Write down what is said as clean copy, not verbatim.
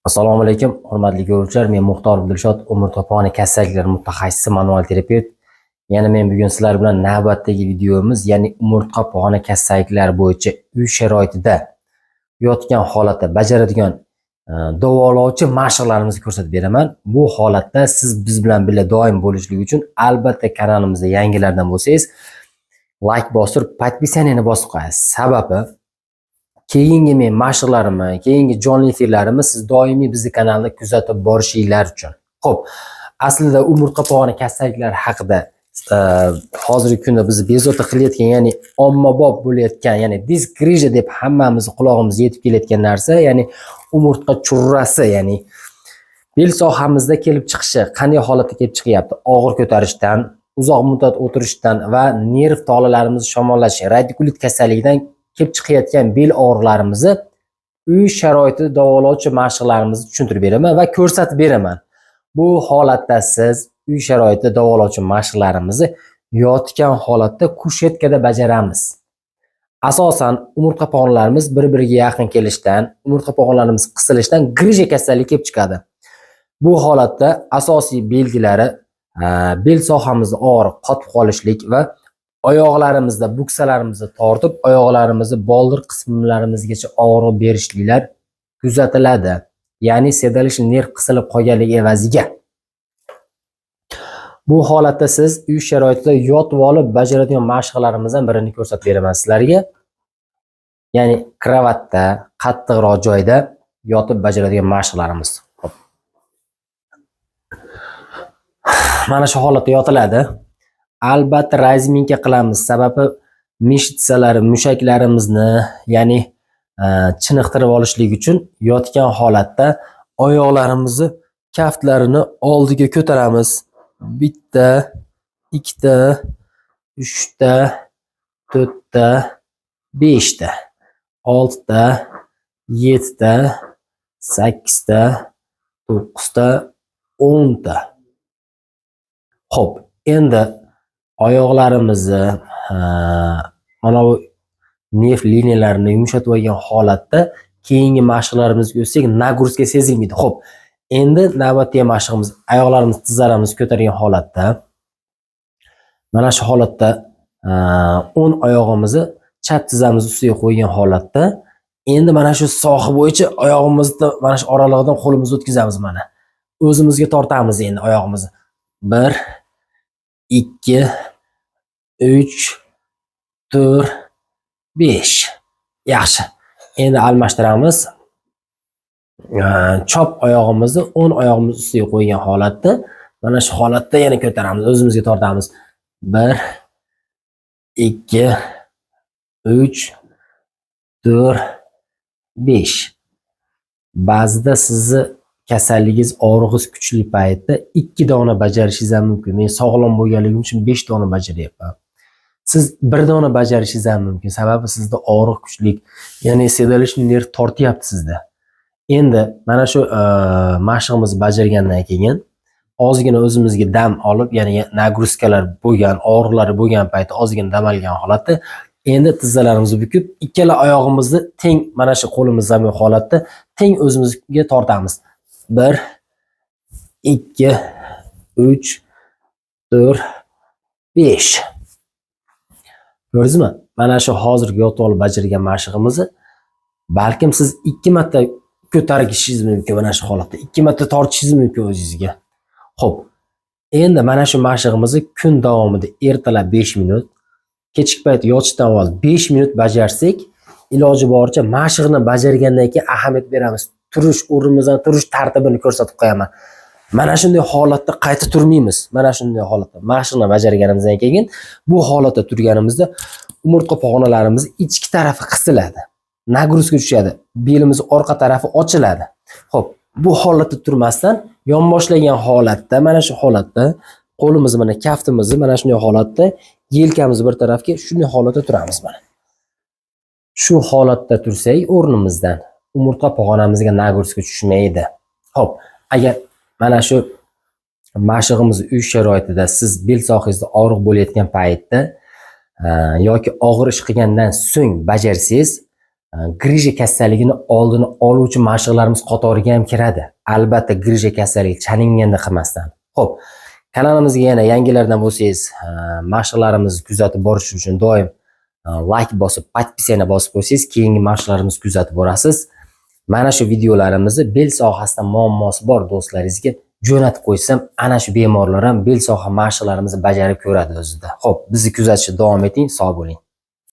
Assalomu alaykum, hurmatli ko'ruvchilar. Men Muxtorov Dilshod, umurtqa pog'ona kasalliklari mutaxassisi, manual terapevt. Yana men bugun sizlar bilan navbatdagi videomiz, ya'ni umurtqa pog'ona kasalliklari bo'yicha uy sharoitida yotgan holatda bajaradigan davolovchi mashqlarimizni ko'rsatib beraman. Bu holatda siz biz bilan birga doim bo'lishlik uchun albatta kanalimizda yangilardan bo'lsangiz, like bosib, подписание ni bosib qo'yasiz. Sababi keyingi men mashqlarimni, keyingi jonli efirlarimni siz doimiy bizni kanalda kuzatib borishinglar uchun. Xo'p, aslida umurtqa pog'ona kasalliklari haqida hozirgi kunda bizni bezovta qilayotgan, ya'ni ommabop bo'layotgan, ya'ni диск грыжа deb hammamizni qulog'imizga yetib kelayotgan narsa, ya'ni umurtqa churrasi, ya'ni bel sohamizda kelib chiqishi qanday holatda kelib chiqyapti? Og'ir ko'tarishdan, uzoq muddat o'tirishdan va nerv tolalarimizni shamollashi, radikulit kasalligidan kelib chiqayotgan bel og'riqlarimizni uy sharoitida davolovchi mashqlarimizni tushuntirib beraman va ko'rsatib beraman. Bu holatda siz uy sharoitida davolovchi mashqlarimizni yotgan holatda kushetkada bajaramiz. Asosan umurtqa pog'onalarimiz bir-biriga yaqin kelishdan, umurtqa pog'onalarimiz qisilishdan грыжа kasalligi kelib chiqadi. Bu holatda asosiy belgilari bel sohamizda og'riq, qotib qolishlik va oyoqlarimizda, buksalarimizni tortib, oyoqlarimizni boldir qismlarimizgacha og'riq berishliklar kuzatiladi. Ya'ni седалищный nerv qisilib qolganligi evaziga. Bu holatda siz uy sharoitida yotib olib bajaradigan mashqlarimizdan birini ko'rsatib beraman sizlarga. Ya'ni kravatda, qattiqroq joyda yotib bajaradigan mashqlarimiz. Xo'p. Mana shu holatda yotiladi. Albatta разминка qilamiz. Sababi мышца lar, mushaklarimizni, ya'ni chiniqtirib olishlik uchun yotgan holatda oyoqlarimizni kaftlarini oldiga ko'taramiz. Bitta, ikkita, uchta, to'rtta, beshta, oltita, yettita, sakkizta, to'qqizta, 10ta. Xo'p, endi oyoqlarimizni mana bu nerv liniyalarini yumshatib olgan holatda keyingi mashqlarimizga o'tsak, нагрузка sezilmaydi. Xo'p, endi navbatdagi mashqimiz: oyoqlarimiz, tizzlarimizni ko'targan holatda mana shu holatda o'ng oyog'imizni chap tizzamiz ustiga qo'ygan holatda endi mana shu soha bo'yicha oyog'imizni mana shu oralig'idan qo'limizni o'tkazamiz mana. O'zimizga tortamiz endi oyog'imizni. 1, 2, 3, 4, 5. Yaxshi. Endi almashtiramiz. Chop oyog'imizni o'ng oyog'imiz ustiga qo'ygan holatda mana shu holatda yana ko'taramiz, o'zimizga tortamiz. 1, 2, 3, 4, 5. Ba'zida sizni kasalligingiz, og'rig'ingiz kuchli paytda 2 dona bajarishingiz ham mumkin. Men sog'lom bo'lganligim uchun 5 dona bajaryapman. Siz 1 dona bajarishingiz ham mumkin. Sababi sizda og'riq kuchli, ya'ni седалищный nerv tortyapti sizda. Endi mana shu mashqimizni bajargandan keyin ozgina o'zimizga dam olib, ya'ni нагрузка lar bo'lgan, og'riqlar bo'lgan paytda ozgina dam olgan holatda endi tizzalarimizni bukib, ikkala oyog'imizni teng mana shu qo'limiz zamin holatda teng o'zimizga tortamiz. 1, 2, 3, 4, 5. Ko'rdingizmi? Mana shu hozirgi yotib olib bajargan mashqimizni balkim siz 2 marta ko'targishingiz mumkin mana shu holatda. 2 marta tortishingiz mumkin o'zingizga. Xo'p. Endi mana shu mashqimizni kun davomida ertalab 5 minut, kechki payt yotishdan avval 5 minut bajarsak, iloji boricha mashqni bajargandan keyin ahamiyat beramiz. Turish, o'rnimizdan turish tartibini ko'rsatib qo'yaman. Mana shunday holatda qayta turmaymiz. Mana shunday holatda mashqni bajarganimizdan keyin bu holatda turganimizda umurtqa pog'onalarimiz ichki tarafi qisiladi. Нагрузка tushadi. Belimiz orqa tarafi ochiladi. Xo'p, bu holatda turmasdan yonboshlagan holatda, mana shu holatda qo'limizni, mana kaftimizni mana shunday holatda, yelkamizni bir tarafga, shunday holatda turamiz mana. Shu holatda tursak o'rnimizdan umurtqa pog'onamizga нагрузка tushmaydi. Xo'p, agar mana shu mashig'imizni uy sharoitida siz bel sohangizda og'riq bo'layotgan paytda yoki og'ir ish qilgandan so'ng bajarsangiz. Грыжа kasalligini oldini oluvchi mashqlarimiz qatoriga ham kiradi. Albatta, грыжа kasalligi chalinganda qilmasdan. Xo'p, kanalimizga yana yangilardan bo'lsangiz, mashqlarimizni kuzatib borish uchun doim layk bosib, подписание bosib qo'ysangiz, keyingi mashqlarimizni kuzatib borasiz. Mana shu videolarimizni bel sohasida muammosi bor do'stlaringizga jo'natib qo'ysam, ana shu bemorlar ham bel soha mashqlarimizni bajarib ko'radi o'zida. Xo'p, bizni kuzatishda davom eting, sog' bo'ling.